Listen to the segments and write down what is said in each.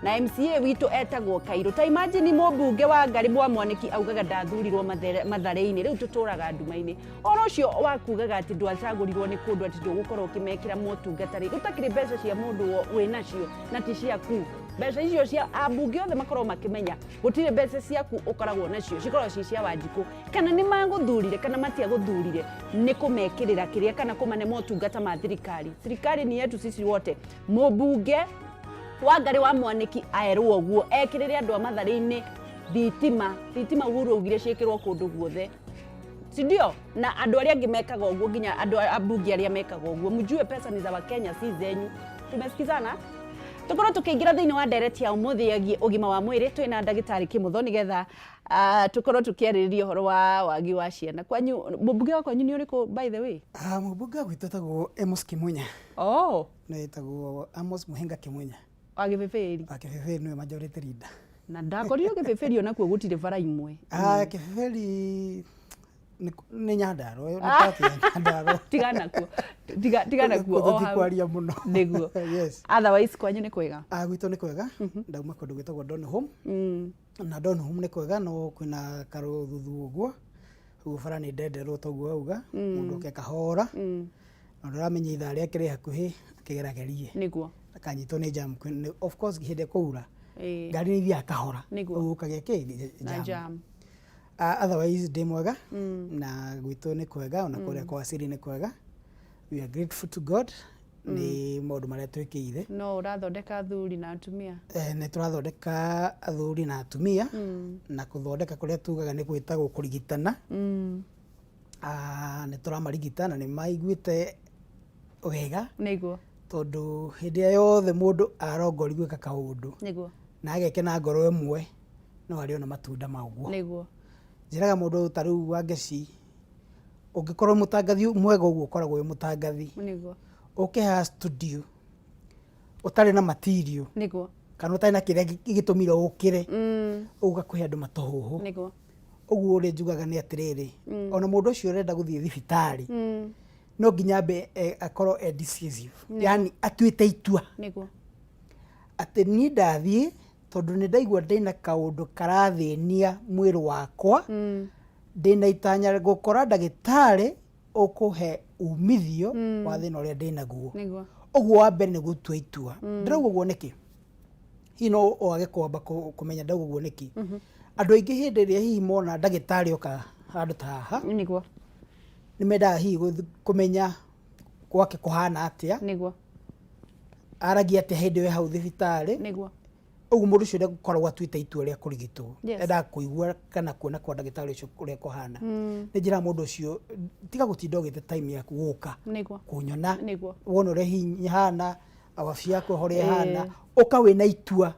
Na MCA witũ etagwo Kairũ. Ta imagine mũmbunge wa Ngarĩ mwa Mwanĩki augaga ndathurirwo Matharĩ-inĩ, rĩu tũtũraga nduma-inĩ. Ũhoro ũcio wa kugaga atĩ ndwacagũrirwo nĩ kũndũ atĩ ndũgũkorwo ũkĩmekĩra motungata rĩ, gũtakĩrĩ mbeca cia mũndũ wĩnacio na ti ciaku. Mbeca icio cia ambunge othe makoragwo makĩmenya gũtirĩ mbeca ciaku ũkoragwo nacio, cikoragwo ci cia Wanjikũ. Kana nĩ magũthurire kana matiagũthurire, nĩ kũmekĩrĩra kĩrĩa kana kũmane motungata ma thirikari. Thirikari ni yetu sisi wote. Mũmbunge Wangarĩ wa Mwanĩki aerwo ũguo ekĩrĩre andũ a Matharĩ-inĩ thitima. Thitima Uhuru augire ciĩkĩrwo kũndũ guothe, si ndio? Na andũ arĩa angĩ mekaga ũguo, nginya andũ ambunge arĩa mekaga ũguo, mjue pesa ni za Wakenya, si zenyu. Tumesikizana? Tukorwo tukiingira thĩinĩ wa ndereti ya ũmũthĩ ĩgiĩ ũgima wa mwĩrĩ, twĩna ndagĩtarĩ Kĩmũtho nĩgetha tũkorwo tũkĩarĩrĩria ũhoro wa wagi wa ciana. Kwanyu mũmbunge wa kwanyu nĩ ũrĩkũ, by the way? Ah, mũmbunge wa gwitũ etagwo Amos Kimunya. Oh. Nĩ etagwo Amos Muhinga Kimunya. Wa Gĩbĩbĩri. Wa Kĩbĩbĩri nĩwe majority leader. Na ndakorire Gĩbĩbĩri onakuo gũtirĩ bara imwe. Ah, Kĩbĩbĩri nĩ Nyandarua, nĩ part ya Nyandarua. Tiga nakuo. Tiga tiga nakuo o hau. Kwaria mũno. Nĩguo. Yes. Otherwise kwanyu nĩ kwega? Ah, gwitũ nĩ kwega. Ndauma kũndũ gwĩtagwo Donholm. Na Donholm nĩ kwega no kwĩna karũthuthu ũguo. Ũguo bara nĩ ndenderwo toguo wauga. Mũndũ oke kahora. Na ndũramenya ithaa rĩake rĩ hakuhĩ akĩgeragerie. Nĩguo. Akanyitwo nĩ jam. Of course hĩndĩ ĩrĩa kwaura ngari nĩ ithiaga kahora. Nĩguo. Ũguo ũkagĩa kĩ? Na jam. Otherwise ndĩ mwega na gwitũ nĩ kwega ona kũrĩa kwa Siri nĩ kwega. We are grateful to God nĩ maũndũ marĩa twĩkĩire. No ũrathondeka athuri na atumia? Eh, nĩ tũrathondeka athuri na atumia na kũthondeka kũrĩa tugaga nĩ gwĩtagwo kũrigitana. Ah, nĩ tũramarigita na nĩ maiguĩte wega. Nĩguo. Tondũ hĩndĩ ĩrĩa yothe mũndũ arongoria gwĩka kaũndũ Nĩguo. na ageke na ngoro ĩmwe no arĩona matunda ma ũguo. Nĩguo. Njĩraga mũndũ ta rĩu Wangeci, ũngĩkorwo mũtangathi mwega ũguo ũkoragwo wĩ mũtangathi. Nĩguo. Ũke haha studio ũtarĩ na material. Nĩguo. Kana ũtarĩ na kĩrĩa gĩtũmire ũkĩre. Ũguo ũgakũhe andũ matũhũhũ. Nĩguo. Ũguo ũrĩa njugaga nĩ atĩrĩrĩ, ona mũndũ ũcio ũrenda gũthiĩ thibitarĩ, no nginya ambe akorwo e decisive. Yani atuĩte itua. Nĩguo. Atĩ niĩ ndathiĩ tondũ nĩ ndaigua ndĩna kaũndũ karathĩnia mwĩrĩ wakwa, ndĩna itanya gũkora ndagĩtarĩ ũkũhe umithio wa thĩna ũrĩa ndĩnaguo. Nĩguo. Ũguo wa mbere nĩ gũtua itua. Ndĩrauga ũguo nĩkĩ? Hihi no wage kwamba kũmenya ndauga ũguo nĩkĩ. Andũ aingĩ hĩndĩ ĩrĩa hihi mona ndagĩtarĩ oka handũ ta haha, Nĩguo. nĩ mendaga hihi kũmenya gwake kũhana atĩa. Nĩguo. Aragia atĩa hĩndĩ ĩyo e hau thibitarĩ. Nĩguo. Ũguo mũndũ ũcio ndakoragwo atuĩte itua rĩa kũrigitwo. Yes. Endaga kũigua kana kuona kwa ndagĩtarĩ ũcio ũrĩa kũhana. Nĩ njĩraga mũndũ ũcio tiga gũtinda ũgĩte time yaku gũka Nĩguo. kũnyona. Nĩguo. Wona ũrĩa hihi hana, wabici yakwa ũrĩa ĩhana, ũka wĩna itua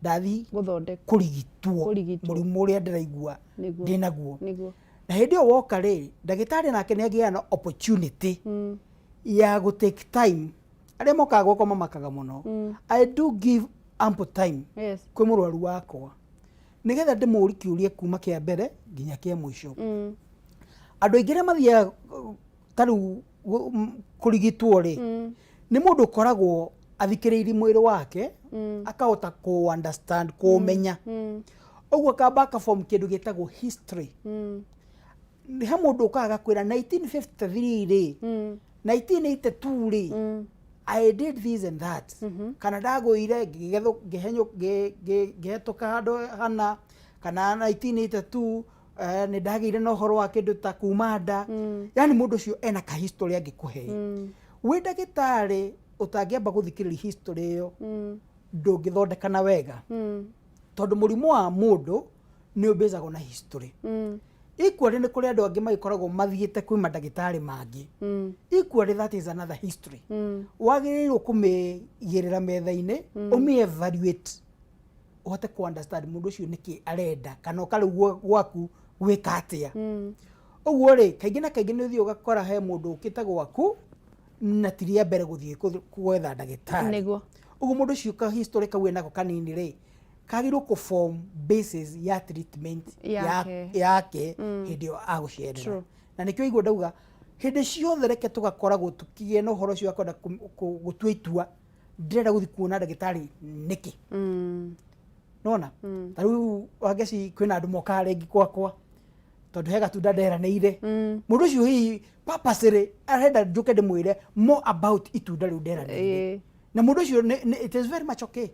ndathi Gũthondekwo. kũrigitwo Kũrigitwo. mũrimũ ũrĩa ndĩraigua Nĩguo. ndĩnaguo. Nĩguo. Na hĩndĩ ĩyo woka rĩ, ndagĩtarĩ nake nĩ agĩaga na opportunity ya gũ take time. Arĩa mokaga gwakwa mamakaga mũno. I do give ample time Yes. kwĩ mũrwaru wakwa nĩgetha ndĩmũri kĩũria kuma kĩa mbere nginya kĩa mũico. Andũ aingĩ arĩa mathiaga ta rĩu kũrigitwo rĩ, nĩ mũndũ ũkoragwo athikĩrĩirie mwĩrĩ wake, akahota kũ understand, kũũmenya. Ũguo akamba aka form kĩndũ gĩtagwo history. He mũndũ ũkaga agakwĩra 1953 rĩ, 1982 rĩ, I did this and that. Kana ndagũire ngĩhetũka handũ hana, kana 1982 nĩ ndagĩire na ũhoro wa kĩndũ ta kuma nda. Yani mũndũ ũcio ena ka history angĩkũhe. Wĩ ndagĩtarĩ ũtangĩamba gũthikĩrĩria history ĩyo, ndũngĩthondekana wega. Tondũ mũrimũ wa mũndũ nĩ ũmbĩcagwo na history. Equally nĩ kũrĩ andũ angĩ magĩkoragwo mathiĩte kwĩ mandagĩtarĩ mangĩ. Equally that is another history. Wagĩrĩirwo kũmĩigĩrĩra metha-inĩ, ũmĩ evaluate, ũhote kũ understand mũndũ ũcio nĩkĩ arenda, kana oka rĩu gwaku gwĩka atĩa. Ũguo rĩ, kaingĩ na kaingĩ nĩ ũthiaga ũgakora he mũndũ ũkĩte gwaku na ti rĩa mbere gũthiĩ gwetha ndagĩtarĩ. Nĩguo. Ũguo mũndũ ũcio ka history kau enako kanini rĩ, kagĩrĩirwo kũ form basis ya treatment yake yake hĩndĩ ĩyo agũcerera. True. Na nĩkĩo igua ndauga hĩndĩ ciothe reke tũgakoragwo tũkĩgĩa na ũhoro ũcio wa kwenda gũtua itua, ndĩrenda gũthiĩ kuona ndagĩtarĩ nĩkĩ. Nona ta rĩu Wangeci, kwĩna andũ mokaga rĩngĩ gwakwa tondũ he gatunda nderanĩire. Mũndũ ũcio hihi purposely arenda njũke ndĩmwĩre more about itunda rĩu nderanĩire. Na mũndũ ũcio it is very much okay.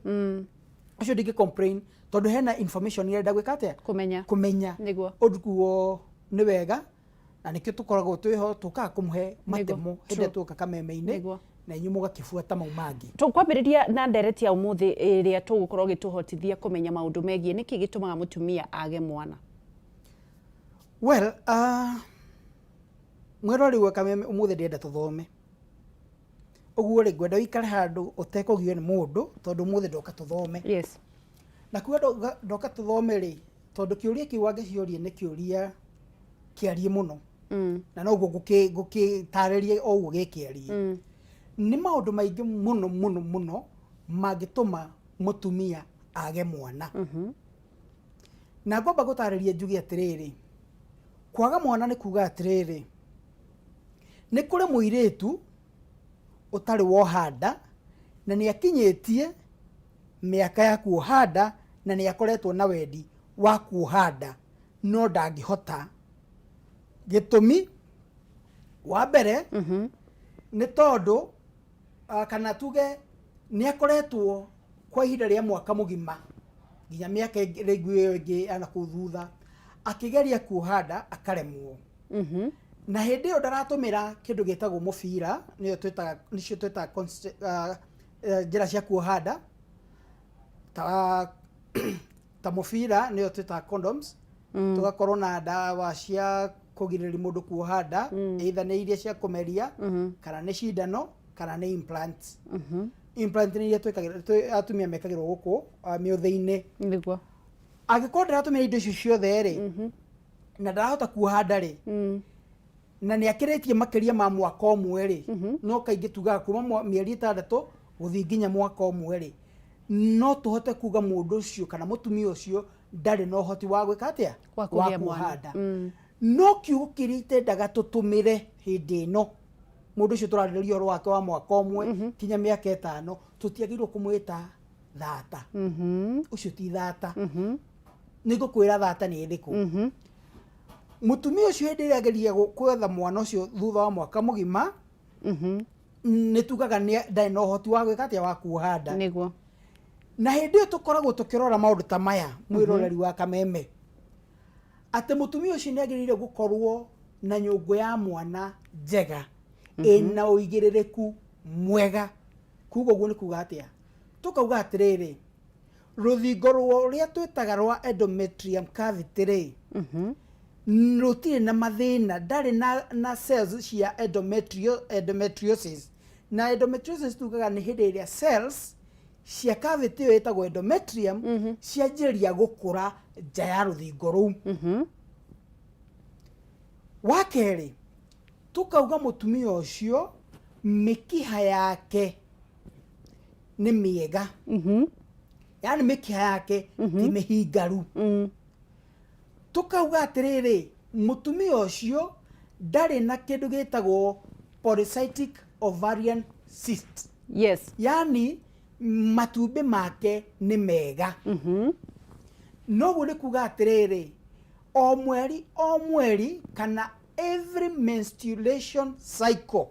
Ũcio ndingĩ complain tondũ hena information arenda gwĩka atĩa? Kũmenya. Kũmenya. Ũguo nĩ wega, na nĩkĩo tũkoragwo twĩho, tũkaga kũmũhe matemo hĩndĩ ĩrĩa tuoka kameme-inĩ, na inyuĩ mũgakĩbuata mau mangĩ. Tũkwambĩrĩria na ndereti ya ũmũthĩ ĩrĩa tũgũkorwo gĩtũhotithia kũmenya maũndũ megiĩ nĩkĩ gĩtũmaga mũtumia age mwana. Well, mwĩrori wa kameme, ũmũthĩ ndĩrenda tũthome. Ũguo rĩ, ngwenda ũikare handũ ũtekũgio nĩ mũndũ tondũ ũmũthĩ ndoka tũthome. Na kuga ndoka tũthome rĩ, tondũ kĩũria kĩu wangĩciũria nĩ kĩũria kĩariĩ mũno, na noguo ngũkĩtarĩria o ũguo gĩkĩariĩ. Nĩ maũndũ maingĩ mũno mũno mũno mangĩtũma mũtumia age mwana. Na ngwamba gũtarĩria njuge atĩrĩrĩ, kwaga mwana nĩ kuga atĩrĩrĩ, nĩ kũrĩ mũirĩtu ũtarĩ woha nda na nĩ akinyĩtie mĩaka ya kuoha nda na nĩ akoretwo na wendi wa kuoha nda no ndangĩhota. Gĩtũmi wa mbere nĩ tondũ kana tuge nĩ akoretwo kwa ihinda rĩa mwaka mũgima nginya mĩaka rĩngĩ ĩyo ĩngĩ ya nakũu thutha akĩgeria kuoha nda akaremwo. Na hĩndĩ ĩyo ndaratũmĩra kĩndũ gĩtagwo mũbira, nĩyo twĩtaga, nĩcio twĩtaga njĩra cia kuoha nda ta mũbira, nĩyo twĩtaga condoms. Tũgakorwo na ndawa cia kũgirĩrĩria mũndũ kuoha nda, either nĩ iria cia kũmeria kana nĩ cindano kana nĩ implants. Implant nĩ iria twĩkagĩra, atumia mekagĩrwo gũkũ mĩũthĩ-inĩ. Angĩkorwo ndaratũmĩra indo icio ciothe rĩ, na ndarahota kuoha nda rĩ, na nĩ akĩrĩtie makĩria ma mwaka ũmwe rĩ, no kaingĩ tugaga kuma mĩeri 6 gũthiĩ nginya mwaka ũmwe rĩ, no tũhote kuga mũndũ ũcio kana mũtumia ũcio ndarĩ na ũhoti wa gwĩka atĩa? Wa kũgĩa kuoha mwana. nda. No kiugo kĩrĩa itendaga tũtũmĩre hĩndĩ ĩno mũndũ ũcio tũrarĩrĩria ũhoro wake wa mwaka ũmwe kinya mĩaka 5, tũtiagĩrĩirwo kũmwĩta thata. Ũcio ti thata. Nĩ ngũkwĩra thata nĩ ĩrĩkũ. Mũtumia ũcio hĩndĩ ĩrĩa ageria gwetha mwana ũcio thutha wa mwaka mũgima, nĩ tugaga ndarĩ na ũhoti wa gwĩka atĩa? Wa kuoha nda. Na hĩndĩ ĩyo tũkoragwo tũkĩrora maũndũ ta maya, mwĩroreri wa kameme, atĩ mũtumia ũcio nĩ agĩrĩire gũkorwo na nyũngũ ya mwana njega ĩna ũigĩrĩrĩku mwega. Kuga ũguo nĩ kuga atĩa? Tũkauga atĩrĩrĩ, rũthingo rũrĩa twĩtaga rwa endometrium cavity rĩ, rũtirĩ na mathĩna, ndarĩ na cells cia endometriosis. Na endometriosis tugaga nĩ hĩndĩ ĩrĩa cells cia cavity ĩyo ĩtagwo endometrium cianjĩrĩria gũkũra nja ya rũthingo rũu. Wa kerĩ, tũkauga mũtumia ũcio mĩkiha yake nĩ mĩega, yaani mĩkiha yake ti mĩhingaru. Tũkauga atĩrĩrĩ, mũtumia ũcio ndarĩ na kĩndũ gĩtagwo polycystic ovarian cyst. Yaani matumbĩ make nĩ mega. Noguo nĩ kuga atĩrĩrĩ, o mweri o mweri kana every menstruation cycle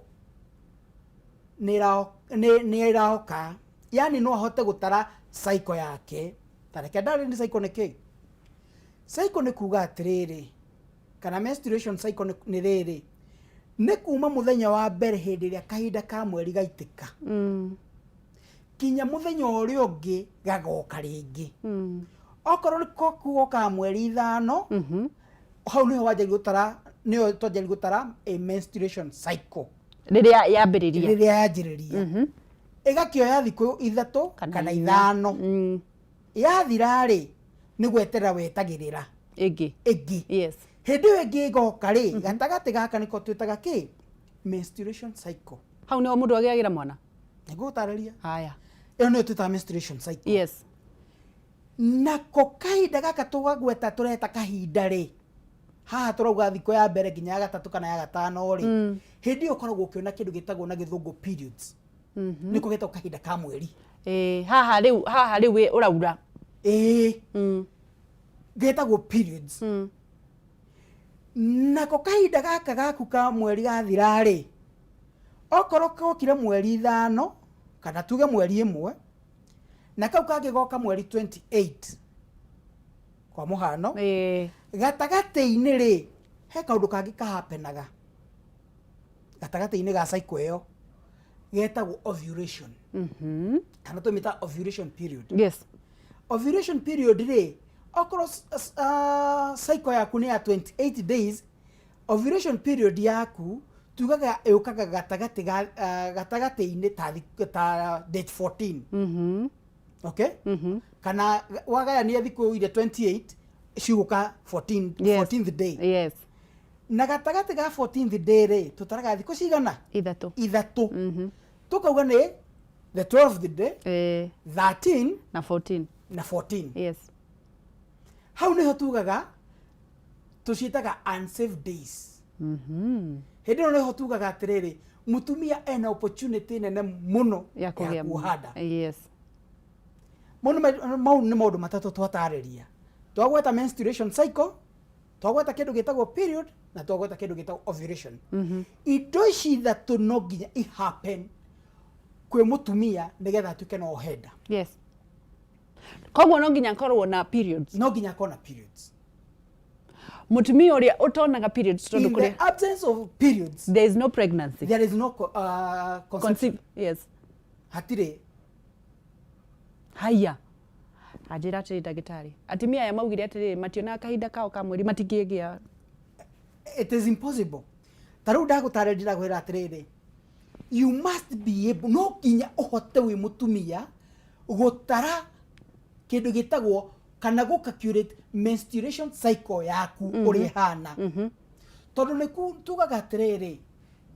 nĩ ĩroka, yaani no ahote gũtara cycle yake. Ta reke ndarĩrie nĩ cycle nĩ kĩ. Cycle nĩ kuga atĩrĩrĩ, kana menstruation cycle nĩ rĩrĩ, nĩ kuma mũthenya wa mbere hĩndĩ ĩrĩa kahinda ka mweri gaitĩka kinya mũthenya ũrĩa ũngĩ gagoka rĩngĩ. Okorwo nĩ gokaga mweri 5, hau nĩho wanjagia gũtara, nĩyo twanjagia gũtara a menstruation cycle. Rĩrĩa yambĩrĩria. Rĩrĩa yanjĩrĩria, ĩgakĩoya thikũ 3 kana 4. 5. Yathira rĩ, nĩ gweterera wetagĩrĩra ĩngĩ. Ĩngĩ. Hĩndĩ ĩyo ĩngĩ ĩgoka rĩ, gatagatĩ gaka nĩko twĩtaga kĩ? Menstruation cycle. Hau nĩho mũndũ agĩagĩra mwana. Nĩngũgũtarĩria. Haya. Ĩyo nĩyo twĩtaga menstruation cycle. Nako kahinda gaka tũgagweta, tũreta kahinda rĩ, haha tũrauga thikũ ya mbere nginya ya gatatũ kana ya gatano rĩ, hĩndĩ ĩyo ũkoragwo ũkĩona kĩndũ gĩtagwo na gĩthũngũ periods. Nĩko gĩtagwo kahinda ka mweri. Ĩ, haha rĩu, haha rĩu ũraura. Ĩĩ, getagwo periods. Nako kahinda gaka gaku ka mweri gathira rĩ, okorwo kokire mweri 5 kana tuge mweri 1, na kau kangĩ goka mweri 28 kwa mũhano, gatagatĩ-inĩ rĩ, he kaũndũ kangĩ kahapenaga gatagatĩ-inĩ ga cycle ĩyo getagwo ovulation, kana tũmĩta ovulation period. Ovulation period rĩ, okorwo cycle yaku nĩ ya 28 days, ovulation period yaku tugaga yũkaga gatagatĩ ga gatagatĩ-inĩ ta date 14. Okay, kana wagayania thikũ iria 28 cigũka 14, 14th day. Na gatagatĩ ga 14th day rĩ, tũtaraga thikũ cigana? 3. 3. Tũkauga nĩ the 12th day, 13 na 14. Na 14. Hau nĩho tugaga tũciĩtaga unsafe days. Hĩndĩ ĩyo nĩho tugaga atĩrĩrĩ, mũtumia ena opportunity nene mũno ya kũgĩa kuoha nda. Mau nĩ maũndũ matatũ twatarĩria. Twagweta menstruation cycle, twagweta kĩndũ gĩtagwo period, na twagweta kĩndũ gĩtagwo ovulation. Indo ici ithatũ no nginya i happen kwĩ mũtumia nĩgetha atuĩke no ohe nda. Yes, koguo no nginya nkorwo na periods. No nginya akorwo na periods. Mũtumia ũrĩa ũtonaga periods, tondũ In the kũrĩ absence of periods, there is no pregnancy. There is no conception. Conceive, yes. Hatirĩ. Haya, anjĩra atĩrĩ ndagĩtarĩ, atumia aya maugire atĩrĩrĩ, mationaga kahinda kao ka mweri, matingĩgĩa. It is impossible. Ta rĩu ndagũtarĩria, ndĩrakwĩra atĩrĩrĩ, you must be able, no nginya ũhote wĩ mũtumia gũtara kĩndũ gĩtagwo kana gũ calculate menstruation cycle yaku ũrĩa ĩhana, tondũ nĩ tugaga atĩrĩrĩ,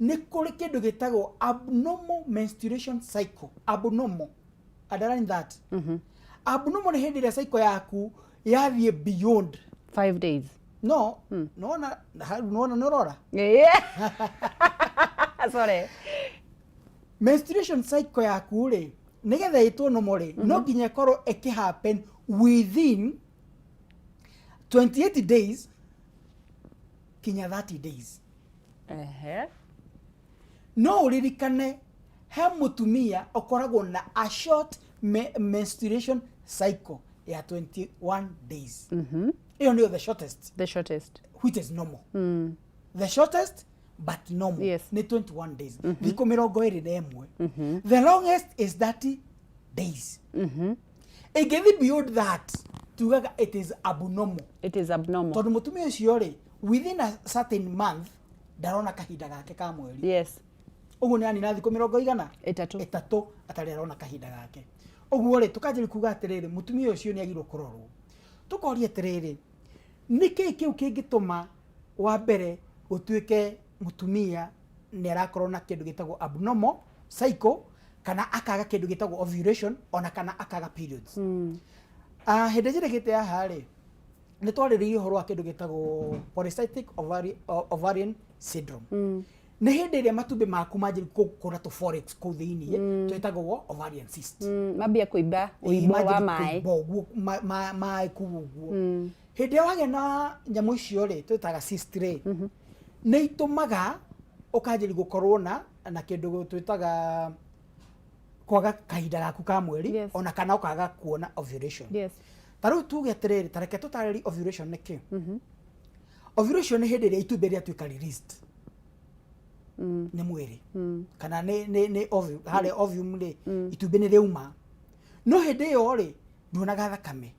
nĩ kũrĩ kĩndũ gĩtagwo abnormal menstruation cycle. Abnormal, underline that. Abnormal nĩ hĩndĩ ĩrĩa cycle yaku yathiĩ beyond 5 days. No nona nona nĩ ũrora. Yeah. Sorry. Menstruation cycle yaku rĩ, nĩgetha ĩtwo normal rĩ, no nginya ĩkorwo ĩkĩ happen within 28 days kinya 30 days. No ũririkane he mũtumia ũkoragwo na a short menstruation cycle ya 21 days. Ĩyo nĩyo the shortest. The shortest. Which is normal. The shortest but normal nĩ 21 days, thikũ 21. The longest is 30 days. Ĩngĩthi beyond that, tugaga it is abnormal. It is abnormal. Tondũ mũtumia ũcio rĩ, within a certain month ndarona kahinda gake ka mweri. Ũguo nĩ anina thikũ mĩrongo igana 3. 3 atarĩ arona kahinda gake. Ũguo rĩ, tũkanjĩrĩria kuga atĩrĩrĩ, mũtumia ũcio nĩ agĩrĩirwo kũrorwo. Tũkoria atĩrĩrĩ, nĩ kĩĩ kĩu kĩngĩtũma wa mbere gũtuĩke mũtumia nĩ arakorwo na kĩndũ gĩtagwo abnormal cycle, kana akaga kĩndũ gĩtagwo ovulation, ona kana akaga periods? Ah, hĩndĩ njĩrĩgĩte haha rĩ, nĩ twarĩrĩirie ũhoro wa kĩndũ gĩtagwo polycystic ovarian syndrome. Nĩ hĩndĩ ĩrĩa matumbĩ maku manjĩrĩria gũkũra tũ follicles kũu thĩiniĩ twĩtagwo ovarian cyst. Mambia kũimba ũimbo wa manjĩrĩria maĩ. Kũimba ũguo, maĩ kũu ũguo. Hĩndĩ ĩrĩa wagĩa na nyamũ icio rĩ, twĩtaga cyst rĩ, nĩ itũmaga ũkanjĩrĩria gũkorwo na kĩndũ twĩtaga kwaga kahinda gaku ka mweri, ona kana ũkaga kuona ovulation. Ta rĩu tuge atĩrĩrĩ, ta reke tũtarĩrie ovulation nĩ kĩ. Ovulation nĩ hĩndĩ ĩrĩa itumbĩ rĩatuĩka released nĩ mwĩrĩ, kana nĩ ovum, harĩa ovum rĩ, itumbĩ nĩ rĩauma. No hĩndĩ ĩyo rĩ, nduonaga thakame.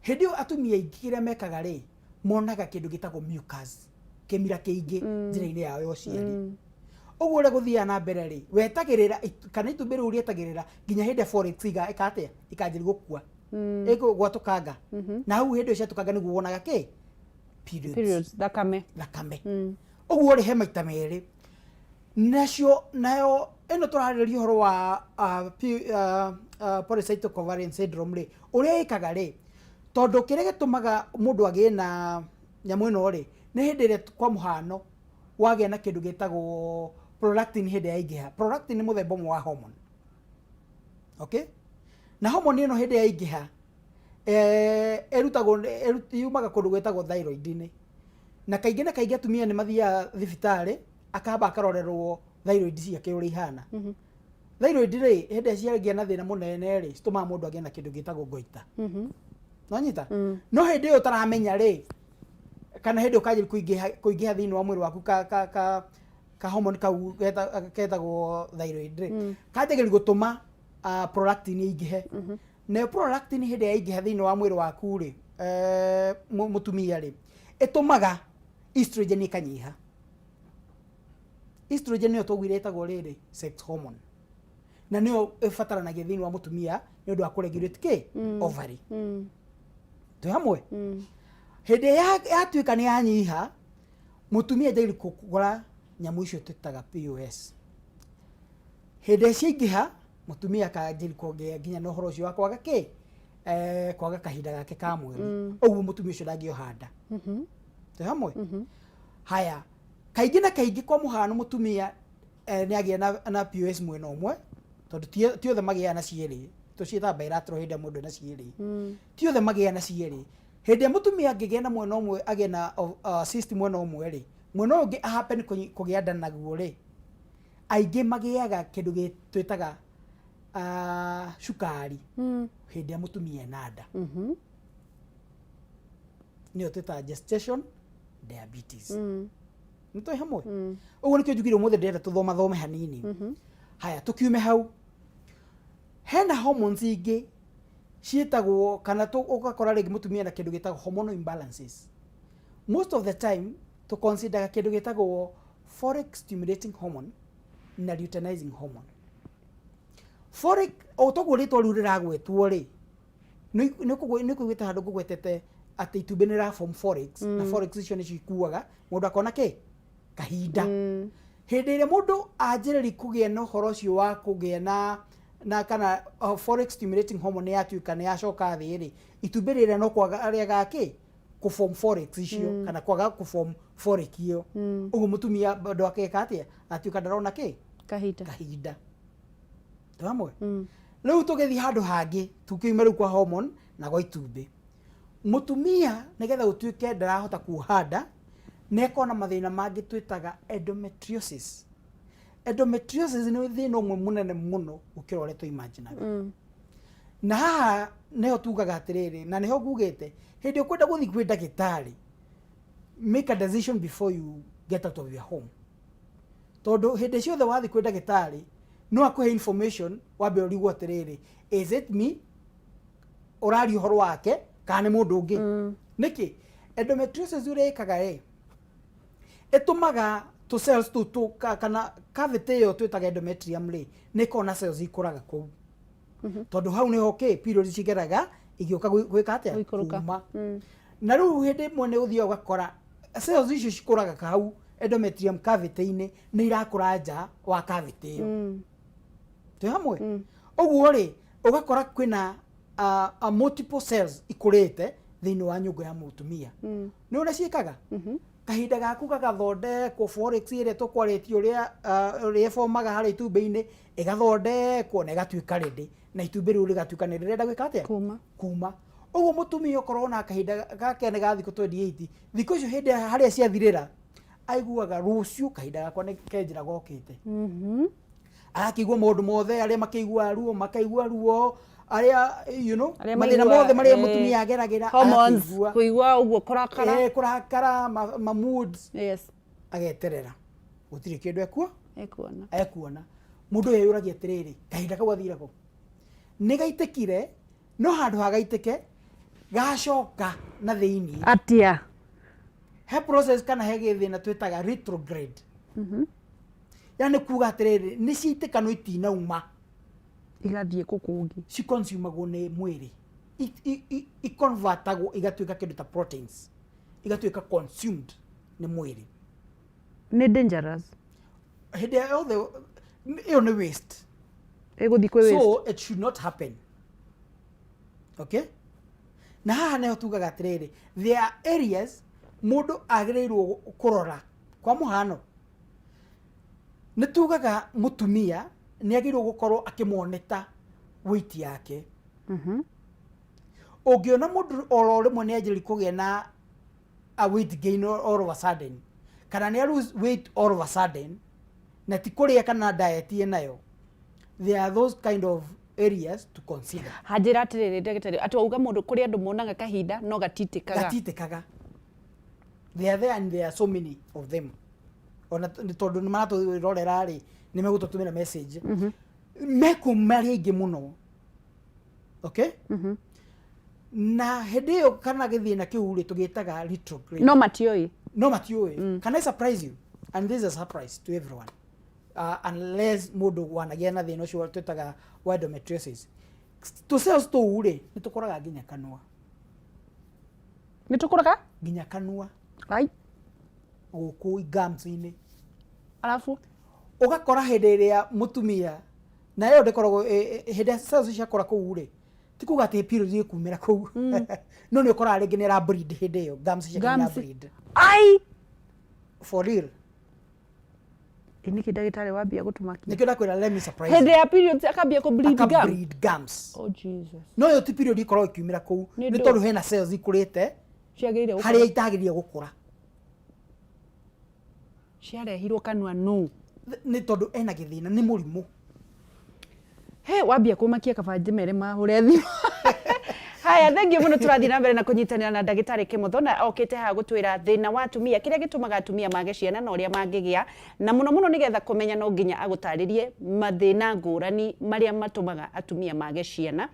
Hĩndĩ ĩyo atumia aingĩ kĩrĩa mekaga rĩ, monaga kĩndũ gĩtagwo mucus, kĩmira kĩingĩ njĩra-inĩ yao ya ũciari. Ũguo ũrĩa gũthiaga na mbere rĩ, wetagĩrĩra kana itumbĩ rĩu rĩetagĩrĩra nginya hĩndĩ ĩrĩa follicles ĩka atĩa, ikanjĩrĩria gũkua, ĩgwatũkanga, na hau hĩndĩ ĩyo ciatũkanga nĩguo wonaga kĩ? Periods. Periods, thakame. Thakame. Ũguo rĩ, he maita merĩ nacio. Nayo ĩno tũrarĩrĩria ũhoro wa polycystic ovarian syndrome rĩ, ũrĩa ĩkaga rĩ, tondũ kĩrĩa gĩtũmaga mũndũ agĩe na nyamũ ĩno rĩ, nĩ hĩndĩ ĩrĩa kwa mũhano wagĩa na kĩndũ gĩtagwo prolactin. Hĩndĩ yaingĩha, prolactin nĩ mũthemba ũmwe wa hormone, okay? Na hormone ĩno hĩndĩ yaingĩha Ĩrutagwo yumaga kũndũ gwĩtagwo thyroid-inĩ. Na kaingĩ na kaingĩ atumia nĩ mathiaga thibitarĩ akamba akarorerwo thyroid ciake ũrĩa ihana. Thyroid rĩ, hĩndĩ ĩrĩa ciagĩa na thĩna mũnene rĩ, citũmaga mũndũ agĩe na kĩndũ gĩtagwo goiter. Nĩwanyita? No hĩndĩ ĩyo ũtaramenya rĩ, kana hĩndĩ ĩyo kanjĩrĩria kũingĩha thĩinĩ wa mwĩrĩ waku ka hormone kau ketagwo thyroid rĩ, kanjagĩrĩria gũtũma prolactin ĩingĩhe. Nayo prolactin hĩndĩ ĩrĩa yaingĩha thĩinĩ wa mwĩrĩ waku rĩ, mũtumia rĩ, ĩtũmaga estrogen ĩkanyiha. Estrogen nĩyo twaugire ĩtagwo rĩrĩ sex hormone, na nĩyo ĩbataranagia thĩinĩ wa mũtumia nĩ ũndũ wa kũregulate kĩ ovary. Twĩ hamwe? Hĩndĩ ĩrĩa yatuĩka nĩ yanyiha, mũtumia njagĩrĩirwo kũgũra nyamũ icio twĩtaga POS. Hĩndĩ ĩrĩa ciaingĩha, mũtumia akanjĩrĩria kũgĩa nginya na ũhoro ũcio wa kwaga kĩ kwaga kahinda gake ka mweri. Ũguo mũtumia ũcio ndangĩoha nda. Twĩ hamwe? Haya, kaingĩ na kaingĩ, kwa mũhano, mũtumia nĩ agĩa na POS mwena ũmwe, tondũ ti othe magĩaga na cierĩ, tũciĩtaga bilateral hĩndĩ ĩrĩa mũndũ ena cierĩ. Ti othe magĩaga na cierĩ. Hĩndĩ ĩrĩa mũtumia angĩgĩa na mwena ũmwe, agĩe na cyst mwena ũmwe rĩ, mwena ũyũ ũngĩ happen kũgĩa nda naguo rĩ, aingĩ magĩaga kĩndũ twĩtaga cukari hĩndĩ ĩrĩa mũtumia ena nda. Nĩyo twĩtaga gestation diabetes. Nĩ twĩ hamwe? Ũguo nĩkĩo njugire ũmũthĩ ndĩrenda tũthomathome hanini. Haya, tũkiume hau, hena hormones ingĩ ciĩtagwo kana ũgakora rĩngĩ mũtumia na kĩndũ gĩtagwo hormonal imbalances. Most of the time tũconsideraga kĩndũ gĩtagwo follicle stimulating hormone na luteinizing hormone. Follicle, o toguo rĩtwa rĩu rĩragwetwo rĩ, nĩ kũiguĩte handũ ngũgwetete atĩ itumbĩ nĩ rĩra form follicles, na follicles icio nĩcio ikuaga mũndũ akona kĩ kahinda. Hĩndĩ ĩrĩa mũndũ anjĩrĩria kũgĩa na ũhoro ũcio wa kũgĩa na kana follicle stimulating hormone yatuĩka nĩ yacoka thĩ rĩ, itumbĩ rĩrĩa no kwaga rĩagaga kĩ kũform follicles icio, kana kwaga kũform follicle ĩyo. Ũguo mũtumia bado akeka atĩa? Atuĩka ndarona kĩ kahinda. Kahinda. Twĩ hamwe? Rĩu tũgĩthiĩ handũ hangĩ, tukiuma rĩu kwa hormone na gwa itumbĩ. Mũtumia nĩgetha gũtuĩke ndarahota kuoha nda, nĩ akoragwo na mathĩna mangĩ twĩtaga endometriosis. Endometriosis nĩ thĩna ũmwe mũnene mũno gũkĩra ũrĩa tũimaginaga. Na haha nĩho tugaga atĩrĩrĩ, na nĩho ngugĩte, hĩndĩ ũkwenda gũthiĩ kwĩ ndagĩtarĩ, make a decision before you get out of your home, tondũ hĩndĩ ciothe wathiĩ kwĩ ndagĩtarĩ no akũhe information, wambe ũrigwo atĩrĩrĩ, is it me ũraria ũhoro wake kana nĩ mũndũ ũngĩ? Nĩkĩ endometriosis ũrĩa ĩkaga rĩ, ĩtũmaga tũ cells tũu kana cavity ĩyo twĩtaga endometrium rĩ, nĩ ĩkoragwo na cells ikũraga kũu, tondũ hau nĩho kĩ period cigeraga igĩũka gwĩka atĩa? Gũikũrũka. Kuma. Na rĩu hĩndĩ ĩmwe nĩ ũthiaga ũgakora cells icio cikũraga hau endometrium cavity-inĩ nĩ irakũra nja wa cavity ĩyo. Twĩ hamwe? Ũguo rĩ, ũgakora kwĩna multiple cells ikũrĩte thĩinĩ wa nyũngũ ya mũtumia. Nĩ ũrĩa ciĩkaga kahinda gaku gagathondekwo, follicles ĩrĩa tũkwarĩtie ũrĩa ĩbomaga harĩa itumbĩ-inĩ ĩgathondekwo na ĩgatuĩka ready, na itumbĩ rĩu rĩgatuĩka nĩ rĩrenda gwĩka atĩa? Kuma. Kuma. Ũguo mũtumia ũkorwo na kahinda gake nĩ ga thikũ 28, thikũ icio hĩndĩ harĩa ciathirĩra, aiguaga rũciũ kahinda gakwa nĩ kenjĩra gokĩte. Agakĩigua maũndũ mothe, arĩa makĩiguaga ruo makaigua ruo, arĩa Arĩa mathĩna mothe marĩa mũtumia ageragĩra hormones, agakĩigua. Kũigua ũguo kũrakara. Kũrakara, ma moods. Ageterera, gũtirĩ kĩndũ ekuo Ekuona. Ekuona. Mũndũ ũyũ eyũragia atĩrĩrĩ, kahinda kau gathire kũ? Nĩ gaitĩkire, no handũ ha gaitĩke gacoka na thĩiniĩ. Atia? He process kana he gĩthĩna twĩtaga retrograde. Yani kuga atĩrĩrĩ, nĩ ciaitĩka no itinauma. Igathiĩ kũ kũngĩ? Ciconsumagwo nĩ mwĩrĩ, iconvertagwo igatuĩka kĩndũ ta proteins, igatuĩka consumed nĩ mwĩrĩ. Nĩ dangerous. Hĩndĩ yothe ĩyo nĩ waste. Ĩgũthiĩ kwĩ waste. So it should not happen, okay? Na haha nĩho tugaga atĩrĩrĩ, there are areas mũndũ agĩrĩirwo kũrora. Kwa mũhano, nĩ tugaga mũtumia nĩ agĩrĩirwo gũkorwo akĩmonita weight yake. Ũngĩona mũndũ oro rĩmwe nĩ anjĩrĩria kũgĩa na a weight gain all of a sudden, kana nĩ a lose weight all of a sudden, na ti kũrĩa kana diet ĩnayo, there are those kind of areas to consider. Hanjĩra atĩrĩrĩ, ndagĩtarĩ, atĩ wauga mũndũ, kũrĩ andũ monaga kahinda no gatitĩkaga. Gatitĩkaga. They are there and there are so many of them. Ona tondũ nĩ maratwĩrorera rĩ, nĩ megũtũtũmĩra message. Mekuo marĩ aingĩ mũno, okay? Na hĩndĩ ĩyo kana gĩthĩna kĩu rĩ, tũgĩtaga retrograde. No matiũĩ. No matiũĩ. Can I surprise you? And this is a surprise to everyone, unless mũndũ wanagĩa na thĩna ũcio twĩtaga wa endometriosis. Tũ cells tũu rĩ, nĩ tũkũraga nginya kanua. Nĩ tũkũraga? Nginya kanua. Ai. Gũkũ gums-inĩ. Arabu? Ũgakora hĩndĩ ĩrĩa mũtumia na ĩyo ndĩkoragwo hĩndĩ ĩrĩa cells ciakũra kũu rĩ, ti kuga atĩ period ĩkumĩra kũu, no nĩ ũkoraga rĩngĩ nĩ ĩra bleed hĩndĩ ĩyo, gums ciake nĩ Gums. bleed. Ai. For real. Nĩkĩ ndagĩtarĩ wambia gũtũmakia? Nĩkĩo ndakwĩra, let me surprise Hĩndĩ you. ya periods akambia kũ bleed Aka gum? Bleed gums. Oh Jesus. No ĩyo ti period ikoragwo ikiumĩra kũu. Nĩ nĩ ndũ. Tondũ hena cells ikũrĩte ciagĩrĩire gũkorwo- harĩa itagĩrĩire gũkũra. Ciarehirwo kanua nũ? Nĩ tondũ ena gĩthĩna, nĩ mũrimũ. He wambia kũmakia, kaba njĩmere mahũre thimũ. Haya, thengiũ mũno. Tũrathiĩ na mbere na kũnyitanĩra na ndagĩtarĩ Kĩmotho, na okĩte haha gũtwĩra thĩna wa atumia, kĩrĩa gĩtũmaga atumia mage ciana na ũrĩa mangĩgĩa na mũno mũno. Nĩgetha kũmenya, no nginya agũtarĩrie mathĩna ngũrani marĩa matũmaga atumia mage ciana,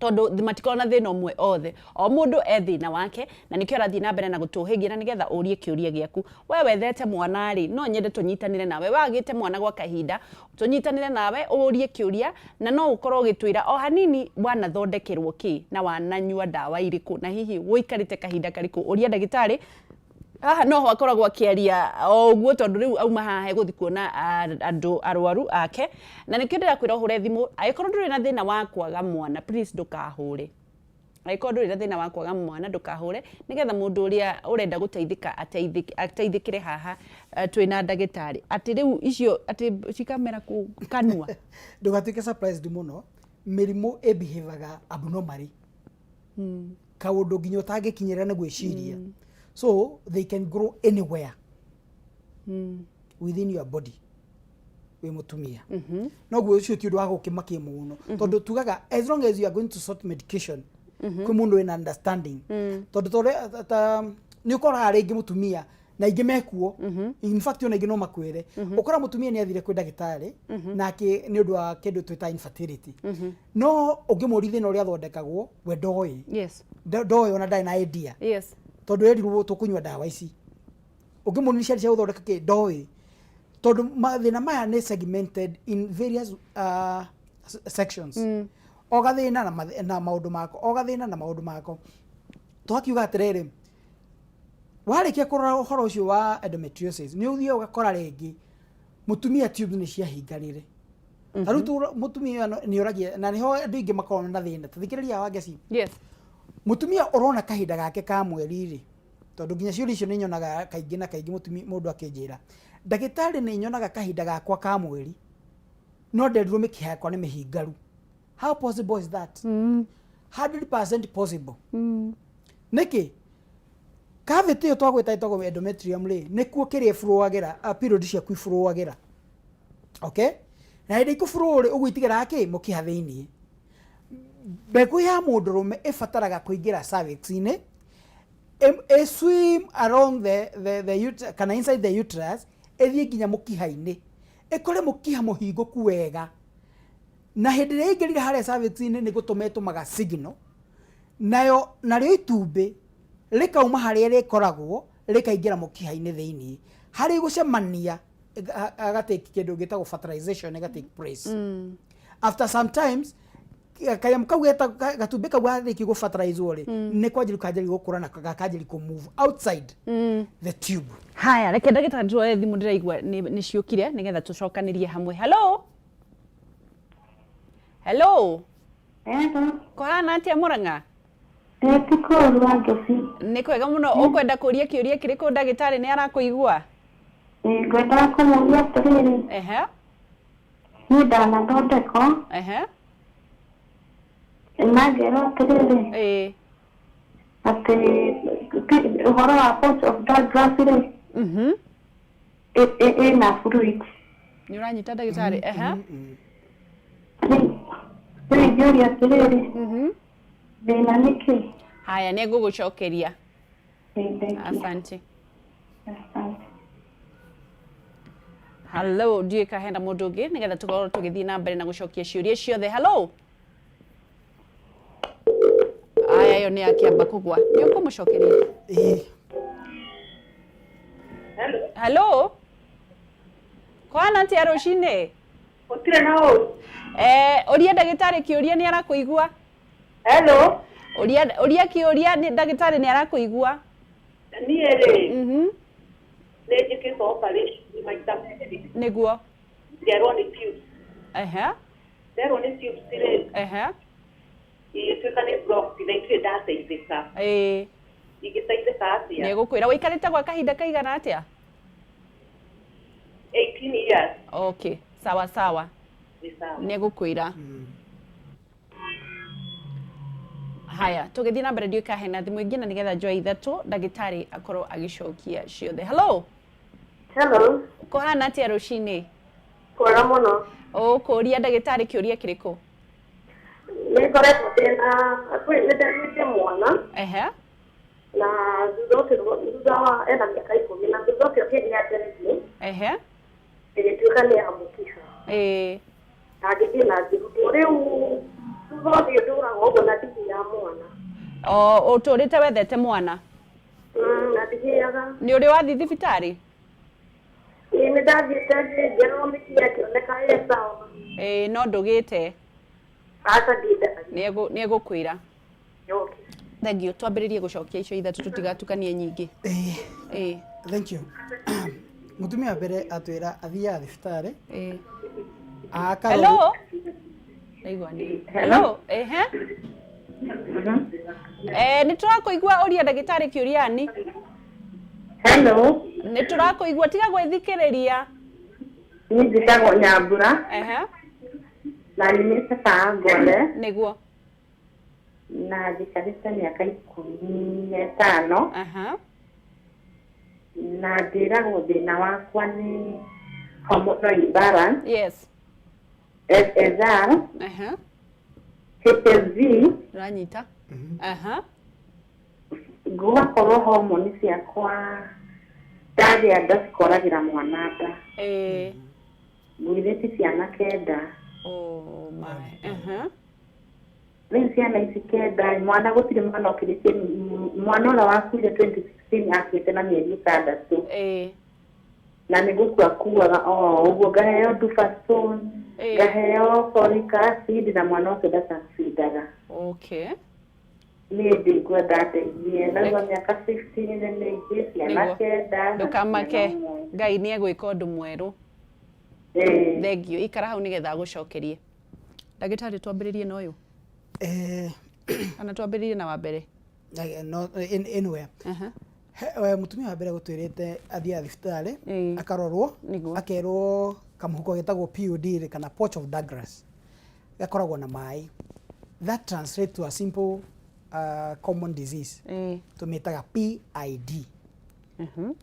tondũ matikoragwo na thĩna ũmwe othe, o mũndũ e thĩna wake, na nĩkĩo arathiĩ na mbere na gũtũhĩgia. Na nĩgetha ũrie kĩũria gĩaku, we wethete mwana rĩ, no nyende tũnyitanĩre nawe. Wagĩte mwana gwa kahinda, tũnyitanĩre nawe ũrie kĩũria, na no ũkorwo ũgĩtwĩra o hanini wanathondekerwo kĩ na wananyua ndawa irĩkũ, na hihi ũikarĩte kahinda karĩkũ. Ũria ndagĩtarĩ haha noho akoragwo akĩaria o ũguo, tondũ rĩu auma haha egũthiĩ kuona andũ arwaru ake, na nĩkĩo ndĩrakwĩra ũhũre thimũ. Angĩkorwo ndũrĩ na thĩna wa kwaga mwana, please ndũkahũre. Angĩkorwo ndũrĩ na thĩna wa kwaga mwana, ndũkahũre, nĩgetha mũndũ ũrĩa ũrenda gũteithĩka ateithĩkĩre haha. Twĩna ndagĩtarĩ atĩ rĩu icio atĩ cikamera kũ kanua. Ndũgatuĩke surprised mũno, mĩrimũ ĩbehavega abnormally, kaũndũ nginya ũtangĩkinyĩra nĩ gwĩciria. So they can grow anywhere within your body wĩ mũtumia. Noguo ũcio ti ũndũ wa gũkĩmakia mũno, tondũ tugaga as long as you are going to sort medication kwĩ mũndũ wĩna understanding, tondũ torĩa ta nĩ ũkoraga rĩngĩ mũtumia na ingĩ mekuo, in fact ona ingĩ no makwĩre, ũkora mũtumia nĩ athire kwĩ ndagĩtarĩ nake nĩ ũndũ wa kĩndũ twĩta infertility, no ũngĩmũria thĩna ũrĩa athondekagwo, we ndoĩ. Ndoĩ, ona ndarĩ na idea, tondũ erirwo tũkũnyua ndawa ici. Ũngĩmũria ciarĩ cia gũthondeka kĩ, ndoĩ, tondũ mathĩna maya nĩ segmented in various sections, o gathĩna na maũndũ mako, o gathĩna na maũndũ mako. Twakiuga atĩrĩrĩ, warĩkia kũrora ũhoro ũcio wa endometriosis, nĩ ũthiaga ũgakora rĩngĩ mũtumia tubes nĩ ciahingarire. Ta rĩu mũtumia ũyũ nĩ ũragia, na nĩho andũ aingĩ makoragwo na thĩna. Tathikĩrĩria, Wangeci. Yes. Mũtumia ũrona kahinda gake ka mweri rĩ, tondũ nginya ciũria icio nĩ nyonaga kaingĩ na kaingĩ, mũtumia mũndũ akĩnjĩra, "Ndagĩtarĩ, nĩ nyonaga kahinda gakwa ka mweri, no nderirwo mĩkiha yakwa nĩ mĩhingaru." How possible is that? 100% possible. Nĩkĩ cavity ĩyo twagwĩta ĩtagwo endometrium rĩ, nĩkuo kĩrĩa ĩflowagĩra, period ciaku iflowagĩra, okay? Na hĩndĩ ikũflow rĩ, ũguo itigaraga kĩ mũkiha thĩiniĩ. Mbegũ ya mũndũrũme ĩbataraga kũingĩra cervix-inĩ, ĩ swim along the kana inside the uterus, ĩthiĩ nginya mũkiha-inĩ, ĩkore mũkiha mũhingũku wega. Na hĩndĩ ĩrĩa ĩingĩrire harĩa cervix-inĩ, nĩ gũtũma ĩtũmaga signal, nayo narĩo itumbĩ rĩkauma harĩa rĩkoragwo, rĩkaingĩra mũkiha-inĩ thĩiniĩ, harĩa gũcemania agatake kĩndũ gĩtagwo fertilization ĩga take place. After sometimes kanyamũ kau gatumbĩ kau garĩkia gũ fertilize rĩ, nĩ kwanjĩrĩria kanjĩrĩria gũkũra na gakanjĩrĩria kũ move outside the tube. Haya, reke ndagĩtarĩ tuoe thimũ, ndĩraigua nĩ ciũkire, nĩgetha tũcokanĩrie hamwe. Hello, hello. Hello. Kũhana atĩa Mũrang'a? Ĩ ti kũũru, Wangeci. Nĩ kwega mũno. Ũkwenda kũria kĩũria kĩrĩkũ? Ndagĩtarĩ nĩ arakũigua. Ĩ ngwendaga kũmũria atĩrĩrĩ, niĩ ndanathondekwo. Na ngerwo atĩrĩrĩ, atĩ ũhoro wa pouch of Douglas rĩ, ĩna fluid. Nĩ ũranyita ndagĩtarĩ? Ehe. Rĩu ingĩũria atĩrĩrĩ, thĩna nĩ kĩ? Haya, nĩ ngũgũcokeria. Ĩ, thank you. Asante. Asante. Hello, ndiũĩ ka hena mũndũ ũngĩ nĩgetha tũkorwo tũgĩthiĩ na mbere na gũcokia ciũria ciothe. Hello. Aya, ĩyo nĩ yakĩamba kũgwa. Nĩ ũkũmũcokeria? Ĩĩ. Hello. Kwana atĩa rũcinĩ? Gũtirĩ na ũru. Eh, ũria ndagĩtarĩ kĩũria, nĩ arakũigua. Hello. Ũria kĩũria, nĩ ndagĩtarĩ nĩ arakũigua. Niĩ rĩ, nĩ njĩkĩtwo operation maita 2. Ngerwo nĩ tubes. Nderwo nĩ tubes rĩ, igĩtuĩka nĩ blocked na itirĩ ndateithĩka. Ingĩteithĩka atĩa? Nĩ gũkwĩra. Wĩikarĩte gwa kahinda kaigana atĩa? 18 years. Okay, sawa sawa. Nĩ sawa. Nĩ gũkwĩra. Haya, tũgĩthiĩ na mbere, ndiũĩ ka hena thimũ ĩngĩ na nĩgetha njoe ithatũ, ndagĩtarĩ akorwo agĩcokia ciothe. Hello. Hello, Kũhana atĩa rũcinĩ? Kwega mũno. Ũkũria ndagĩtarĩ kĩũria kĩrĩkũ? Nĩ ngoretwo ndĩna nĩ ndagĩte mwana na thutha ũcio, thutha wa ena mĩaka 10, na thutha ũcio ngĩgĩa ndethi, ĩgĩtuĩka nĩ ya mũkiha, na ngĩthiĩ na ngĩrutwo. Rĩu thutha ũcio ndũraga ũguo na ndigĩaga mwana. O ũtũrĩte wethete mwana? Na ndigĩaga. Nĩ ũrĩ wathiĩ thibitarĩ? Ĩĩ, nĩ ndathiĩte ngĩrorwo mĩkiha, ĩkĩoneka ĩ sawa. Ĩĩ, no ndũgĩte? Aca, ndindaga. Nĩ egũkwĩra. Okay. Thank you. Twambĩrĩrie gũcokia icio ithatũ, tũtigatukanie nyingĩ. Ĩĩ. Thank you. Mũtumia wa mbere atwĩra athiaga thibitarĩ, akarorwo. Hello. Ndaigua nĩ hello. Ehe. Eh, nĩ tũrakũigua, ũria ndagĩtarĩ kĩũria ni. Hello. Nĩ tũrakũigua, tiga gwĩthikĩrĩria. Niĩ njĩtagwo Nyambura na nyumĩte Kangole. Na njikarĩte mĩaka 15. Na ndĩragwo thĩna wakwa nĩ hormonal imbalance. SSR, HSV. Ũranyita. Gũgakorwo homoni ciakwa ndagĩa nda cikoragĩra mwana nda. Ngũithĩtie ciana 9. Oh my. Rĩu ciana ici 9, mwana gũtirĩ mwana ũkĩrĩtie, mwana ũrĩa wakuire 2016 akuĩte na mĩeri 6. Na nĩ gũkua kuaga o ũguo, ngaheo Duphaston, ngaheo folic acid, na mwana ũcio ndacacindaga. Niĩ ndingwenda ndeithie, ndaigua mĩaka 15 nĩ mĩingĩ, ciana 9 na Ndũkamake. ciana ũmwe. Ngai nĩ egwĩka ũndũ mwerũ. Ĩĩ. Thank you. Ikara hau nĩgetha agũcokerie. Ndagĩtarĩ, twambĩrĩrie na ũyũ kana twambĩrĩrie na wa mbere? No, anyway. Mũtumia wa mbere gũtwĩrĩte athiaga thibitarĩ, akarorwo, akerwo kamũhuko getagwo PUD kana pouch of Douglas gakoragwo na maĩ. That translates to a simple common disease tũmĩtaga PID,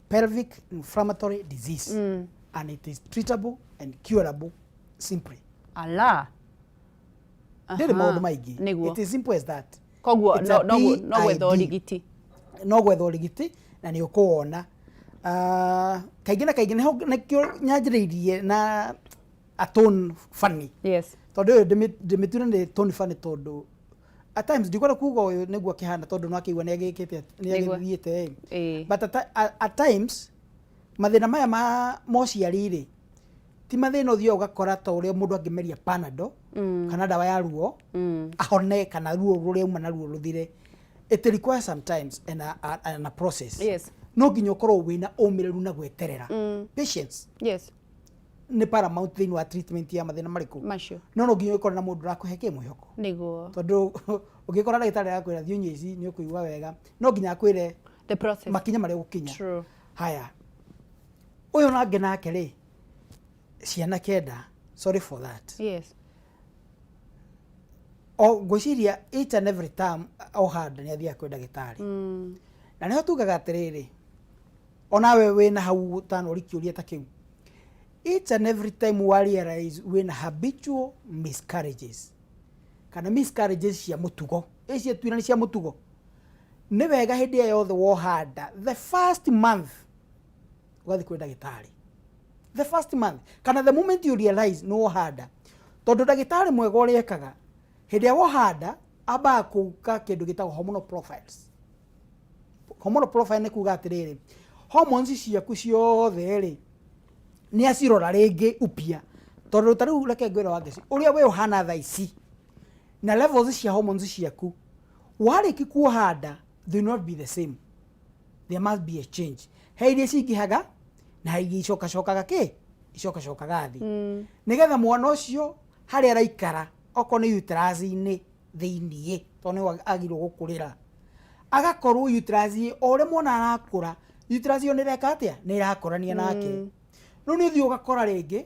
pelvic inflammatory disease, and it is treatable and curable simply. Ala. Ndĩrĩ maũndũ maingĩ. It is simple as that. Koguo It's a no gwetha PID. ũrigiti. No gwetha ũrigiti na nĩ ũkũwona. Ah, kaingĩ na kaingĩ nĩho nĩkĩo nyanjĩrĩirie na a tone funny, tondũ ũyũ ndĩmĩture nĩ tone funny, tondũ at times ndikwenda kuga ũyũ nĩguo akĩhana, tondũ no akĩigua nĩ agĩkĩte, nĩ agĩthiĩte ĩ. But at times mathĩna maya ma mociari rĩ, ti mathĩna ũthiaga ũgakora ta ũrĩa mũndũ angĩmeria Panado kana ndawa ya ruo ahone, kana ruo rũrĩa uma naruo rũthire. It requires sometimes and a process. No nginya ũkorwo wĩna ũmĩrĩru na gweterera. Patience nĩ paramount thĩinĩ wa treatment ya mathĩna marĩkũ Macio. No nginya ũkorwo na mũndũ ũrakũhe kĩ mwĩhoko, tondũ ũngĩkora ndagĩtarĩ arakwĩra thiĩ ũnyue ici nĩ ũkũigua wega, no nginya akwĩre The process. makinya marĩa ũgũkinya. Haya, ũyũ nangĩ nake rĩ, ciana 9, sorry for that. O ngwĩciria each and every time oha nda nĩ athiaga kwĩ ndagĩtarĩ. Na nĩho tugaga atĩrĩrĩ, onawe wĩna hau ũtanori kĩũria ta kĩu, each and every time wa realize wĩna habitual miscarriages kana miscarriages cia mũtugo, icio twina nĩ cia mũtugo, nĩ wega hĩndĩ ĩyo yothe woha nda, the first month ũgathiĩ kwĩ ndagĩtarĩ, the first month kana the moment you realize nĩ woha nda, tondũ ndagĩtarĩ mwega ũrĩa ekaga hĩndĩ ĩrĩa woha nda ambaga kũka kĩndũ gĩtagwo hormonal profiles. Hormonal profile nĩ kuga atĩrĩrĩ, hormones ciaku ciothe rĩ nĩ acirora rĩngĩ upya, tondũ ta rĩu reke ngwĩre Wangeci, ũrĩa we ũhana thaa ici na levels cia hormones ciaku warĩki kuoha nda, they will not be the same. There must be a change. He iria cingĩhaga na he iria icokacokaga kĩ icokacokaga thĩ, nĩgetha mwana ũcio harĩa araikara, okorwo nĩ uterus-inĩ thĩiniĩ, tondũ nĩho agĩrĩirwo gũkũrĩra, agakorwo uterus o ũrĩa mwana arakũra, uterus ĩyo nĩ ĩreka atĩa? Nĩ ĩrakũrania nake. Rĩu nĩ ũthiĩ ũgakora rĩngĩ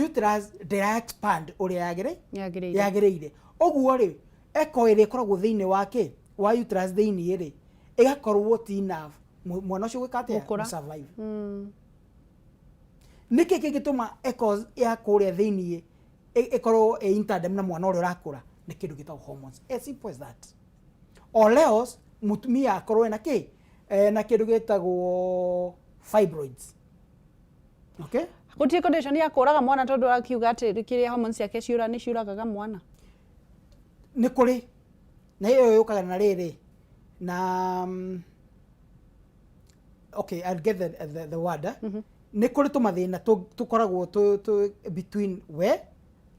uterus ndĩra expand ũrĩa yagĩrĩire. Yagĩrĩire. Ũguo rĩ, echo ĩrĩa ĩkoragwo thĩinĩ wa kĩ wa uterus thĩiniĩ rĩ, ĩgakorwo ti enough mwana ũcio gwĩka atĩa? Gũkũra. Survive. Nĩkĩ kĩngĩtũma echo ya kũrĩa thĩiniĩ ĩkorwo ĩ in tandem na mwana ũrĩa ũrakũra? Nĩ kĩndũ gĩtagwo hormones, as simple as that. Or else mũtumia akorwo ena kĩ na kĩndũ gĩtagwo fibroids, okay? Gũtirĩ condition ya kũraga mwana, tondũ akiuga atĩ kĩrĩa hormones ciake ciũra nĩ ciũragaga mwana? Nĩ kũrĩ, na ĩyo yũkaga na rĩrĩ na okay, I'll get the word, eh? Nĩ kũrĩ tũmathĩna tũkoragwo tũ between we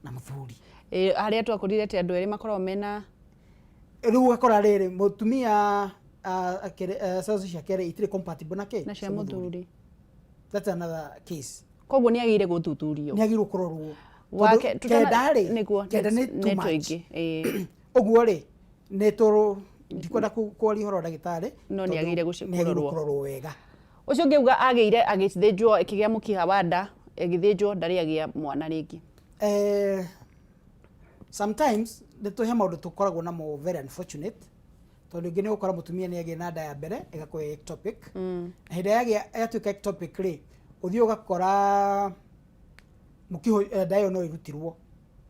na mũthuri. Ĩ, harĩa twakorire atĩ andũ erĩ makoragwo mena Rĩu ũgakora rĩrĩ, mũtumia cells ciake rĩ itirĩ compatible na kĩ na cia mũthuri. That's another case. Koguo nĩ agĩrĩire gũthuthurio. Nĩ agĩrĩirwo kũrorwo. Wake Tondũ kenda rĩ, kenda nĩ too nĩ much. tũingĩ, ĩĩ. Ũguo rĩ, nĩ tũrũ ndikwenda kwaria ũhoro wa ndagĩtarĩ, No nĩ tondũ agĩrĩire nĩ agĩrĩirwo kũrorwo. Kũrorwo wega. Ũcio ũngĩ auga agĩire agĩthĩnjwo, ĩkĩgĩa mũkiha wa nda, ĩgĩthĩnjwo, ndarĩ agĩa mwana rĩngĩ. Sometimes nĩ tũhe maũndũ tũkoragwo namo very unfortunate, tondũ rĩngĩ nĩ ũgũkora mũtumia nĩ agĩa na nda ya mbere ĩgakorwo ĩ ectopic, na hĩndĩ ĩrĩa yagĩa yatuĩka ectopic rĩ, ũthiĩ ũgakora mũkiho nda ĩyo no ĩrutirwo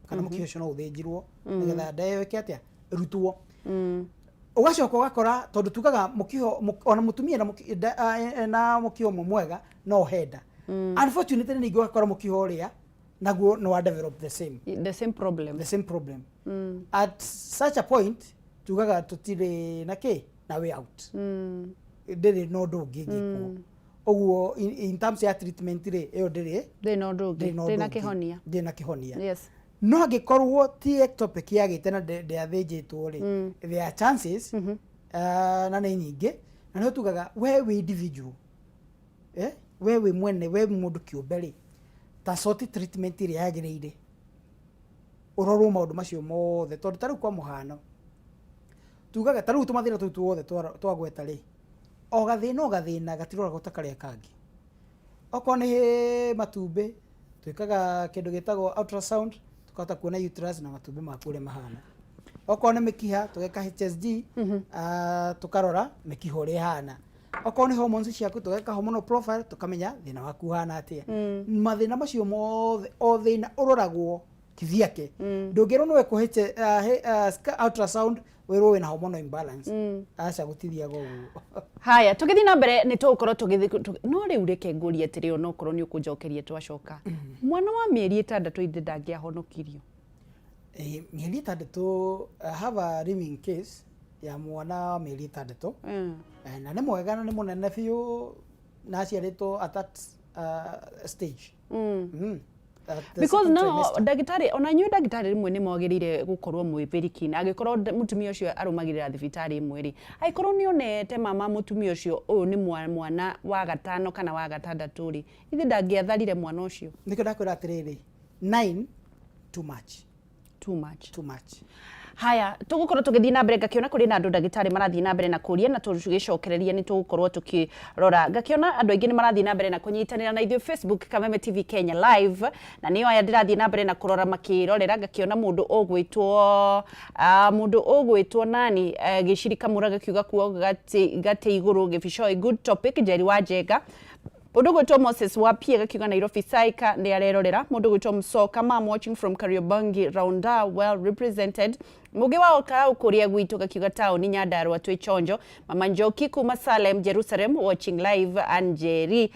kana mũkiha ũcio no ũthĩnjirwo nĩgetha nda ĩyo ĩke atĩa? Ĩrutwo. Ũgacoka ũgakora, tondũ tugaga mũkiho ona mũtumia na mũkiho ũmwe mwega no ohe nda, unfortunately ningĩ ũgakora mũkiho ũrĩa naguo no wa develop the same the same problem. The same problem. At such a point tugaga tũtirĩ na kĩ na way out, ndĩrĩ na ũndũ ũngĩ ingĩkwo. Ũguo in terms ya treatment rĩ, ĩyo ndĩrĩ ndĩrĩ na ũndũ ũngĩ, ndĩrĩ na ndĩrĩ na ũndũ ũngĩ. Kĩhonia. Ndĩrĩ na kĩhonia. No angĩkorwo ti ectopic yagĩte na ndĩathĩnjĩtwo rĩ, there are chances, na nĩ nyingĩ, na nĩho tugaga we wĩ individual, eh? We wĩ mwene, we mũndũ kĩũmbe rĩ, ta sort treatment ĩrĩa yagĩrĩire, ũrorwo maũndũ macio mothe, tondũ ta rĩu kwa mũhano tugaga ta rĩu tũmathĩna tũu tuothe twagweta rĩ, o gathĩna o gathĩna gatiroragwo ta karĩa kangĩ. Okorwo nĩ matumbĩ, twĩkaga kĩndũ gĩtagwo ultrasound, tukahota kuona uterus na matumbĩ maku ũrĩa mahana. Okorwo nĩ mĩkiha, tũgeka HSG, tũkarora mĩkiha ũrĩa ĩhana. Okorwo nĩ hormones ciaku, tũgeka hormonal profile, tũkamenya thĩna waku ũhana atĩa. Mathĩna macio mothe, o thĩna ũroragwo kivyake. Ndũngĩrwo nĩ wekwo ultrasound wĩrwo wĩna hormonal imbalance. Aca, gũtithiaga ũguo. Haya, tũgĩthiĩ na mbere nĩ tũgũkorwo tũgĩthiĩ no rĩu reke ngũrie atĩrĩ, onokorwo nĩ ũkũnjokeria twacoka, mwana wa mĩeri 6 ithe ndangĩahonokirio? Mĩeri 6, I have a living case ya mwana wa mĩeri 6. Na nĩ mwega na nĩ mũnene biũ na aciarĩtwo at that stage. At the Because second now trimester. Ndagĩtarĩ, ona inyuĩ ndagĩtarĩ rĩmwe nĩ mwagĩrĩire gũkorwo mwĩ very keen, angĩkorwo mũtumia ũcio arũmagĩrĩra thibitarĩ ĩmwe rĩ, angĩkorwo nĩ onete mama mũtumia ũcio ũyũ nĩ mwana wa gatano kana wa gatandatũ rĩ, ithe ndangĩatharire mwana ũcio? Nĩkĩo ndakwĩra atĩrĩrĩ, nine too much. Too much. Too much. Haya, tũgũkorwo tũgĩthiĩ na mbere, ngakĩona kũrĩ na andũ ndagĩtarĩ marathiĩ na mbere na kũria, na tũgĩcokereria nĩ tũgũkorwo tũkĩrora. Ngakĩona andũ aingĩ nĩ marathiĩ na mbere na kũnyitanĩra na ithuĩ Facebook Kameme TV Kenya live, na nĩo aya ndĩrathiĩ na mbere na kũrora makĩrorera. Ngakĩona mũndũ ũgwĩtwo mũndũ ũgwĩtwo nani, Gĩciri Kamũra gakiuga kuo gati gati igũrũ Gĩbicoi, good topic. Njeri wa Njenga, Mundu gwitwo Moses Wapie gakiuga Nairobi Saika ni arerorera. Mundu gwitwo Msoka, mam watching from Kariobangi Raunda, well represented. Mugi wa Olkarau kuria gwitu gakiuga taoni Nyandarua twi chonjo. Mama Njoki kuma Salem Jerusalem watching live. Anjeri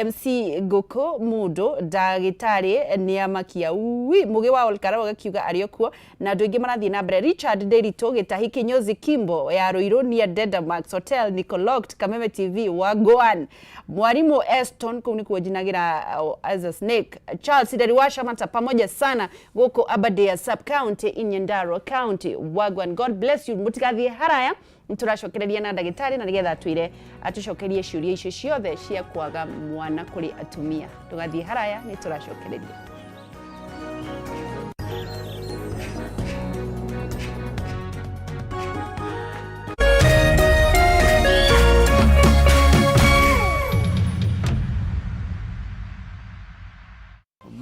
MC Goko mundu ndagitari ni amakia ui. Mugi wa Olkarau gakiuga ari okuo na andu aingi marathie na mbere. Richard Derito Gitahi Kinyozi Kimbo ya Ruiru near Dedamax Hotel Nicolocked Kameme TV wa Goan. Mwalimu Eston kuu nikuo njinagira as a snake. Charles Idari Shamata pamoja sana guku Aberdare sub county in Nyandarua County wagwan. God bless you. Mutigathie haraya, nituracokereria na ndagitari na nigetha atwire atucokerie ciuria icio ciothe cia kwaga mwana kuri atumia. Tugathie haraya, nituracokereria.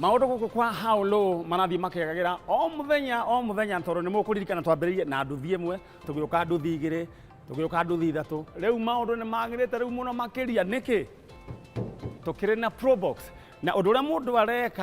Maundu guku kwa how low marathi makiagagira o muthenya o muthenya, tondu ni mukuririkana twambiririe na nduthi imwe, tugiuka nduthi igiri, tugiuka nduthi ithatu. Riu maundu ni magirite riu muno makiria. Niki tukiri na Probox na undu uria mundu areka.